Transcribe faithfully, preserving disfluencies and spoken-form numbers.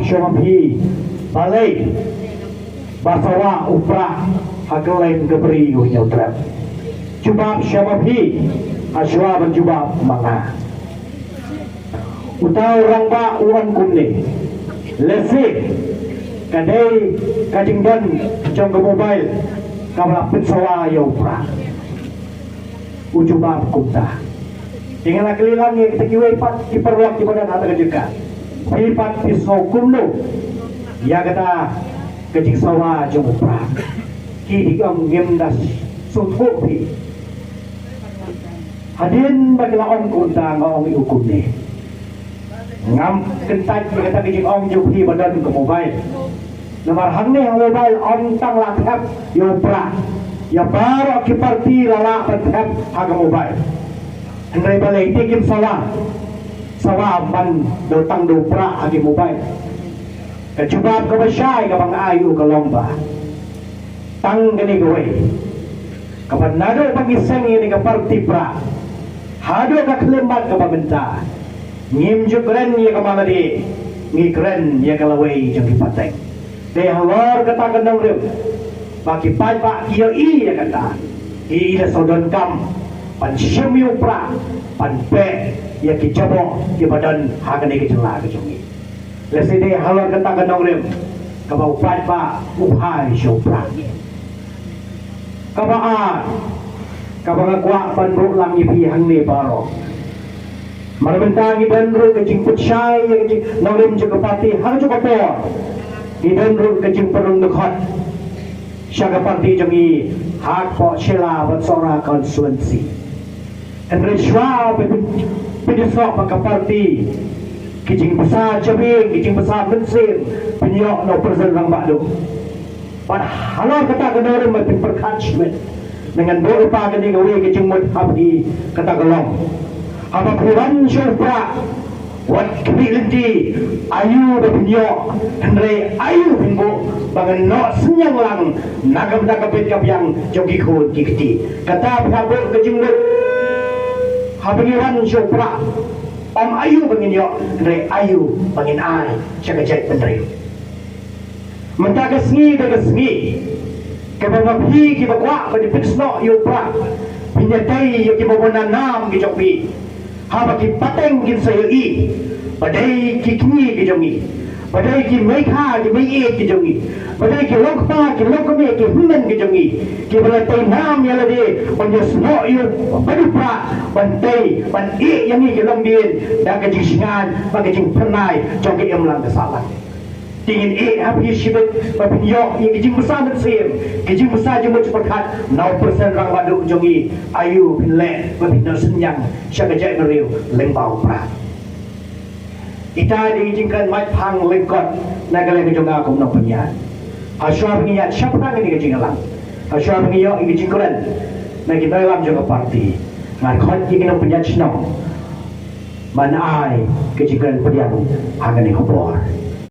Sha ma phi balei ba sawa u Prah ha kylleng ka bri u Hynñiewtrep? Jubab sha ma phi, ha shuwa ban jubab ma nga. Uta u rangbah u ong kumne, lehse ka dei ka jingdon jong ka mobile kaba la pynsawa ïa u Prah. U jubab kumta. Te nga la kylli lang ïa kita kiwei pat ki paralok kiba don ha kata ka jaka, phi pat phi sngew kumno ïa kata ka jingsawa jong u Prah? Ki dei ong ngim da sngewthuh phi. Hadien ba ki la ong kumta nga ong ïa u kumne, ngam kyntait ïa kata ka jingong jong phi ba don ka mobile. Namar hangne ha mobile ym tang la thep ïa u Prah, ïa baroh ki party la lah ban thep ha ka mobile. Hynrei balei te kim sawa, sawa ban da tang da u Prah ha ki mobile? Ka jubab kaba shai kaba nga ai ïa u ka long ba tang kane kawei, kaba naduh ba ngi seng ïa kane ka party Prah haduh ka khyllipmat kaba mynta, ngim ju kren ïa ka malade, ngi kren ïa ka lawei jong ki pateng. Te halor kata ka nongrim ba ki paidbah ki ïohi ïa kata, ki ïa sawdong kam ban shim ïa u Prah, ban peh ïa ki jaboh kiba don ha kane ka jylla ka jong ngi. Lehse dei halor kata ka nongrim kaba u paidbah u hai sha u Prah. Kaba ar, kaba nga kwah ban buh lang ïa phi hangne baroh. Mar mynta ngi don ruh ka jingpynshai ïa ka jing, nongrim jong ka party ha kajuh ka por. Ngi don ruh ka jingpynrung dkhot sha ka party jong ngi hapoh Shella bad Sohra constituency. Hynrei shuwa ba pynjot ba ka party, ki jingbsa jabieng, ki jingbsa mynsiem, pynïoh na u President Rangbah Duh. Bad halor kata ka nongrim ba pynpyrkhat shimet, ngan buh lypa kane kawei ka jingmut ha phi, kata ka long, haba phi wan sha u Prah, wat khmih lynti aïu ba phin ïoh, hynrei aïu phin buh ba ngan noh synñiang lang na ka bynta ka bit ka biang jong ki khun ki kti. Kata phi hap buh ka jingmut haba ngi wan sha u Prah. Ym aïu ba ngin ïoh, hynrei aïu ba ngin ai sha ka jaitbynriew. Mynta ka sngi da ka sngi, kaba ma phi kiba kwah ban ïa pynsnoh ïa u Prah, phin ïa tei ïa ki mawbynna nam ki jong phi haba ki pateng kin sa ïohi ba dei ki kñi ki jong ngi, ba dei ki meikha ki meiieit ki jong ngi, ba dei ki longkpa ki longkmie ki hynmen ki jong ngi, kiba la tei nam ïa lade ban ïa snoh ïa u Prah, ban tei ban ïeh ïa ngi ki longdien da ka jingshngaiñ bad ka jingphyrnai jong ka imlang ka sahlang. Te ngin ïeh ha phi shibit ba phin ïoh ïa ki jingbsa mynsiem, ki jingbsa jingmut jingpyrkhat na u President Rangbah Duh jong ngi, aïu phin leh ba phin ïoh synñiang sha ka jaitbynriew lyngba u Prah. Ita dei ki jingkren mait phang lyngkot na ka liang ka jong nga kum u nongpynïaid. Hashwa ba ngi ïaid shaphrang ïa ka jingïalang, hashwa ba ngi ïoh ïa ka jingkren na ki nongïalam jong ka party, ngan khot ïa ki nongpynïaid shnong ban ai ka jingkren pdiang ha kane ka por.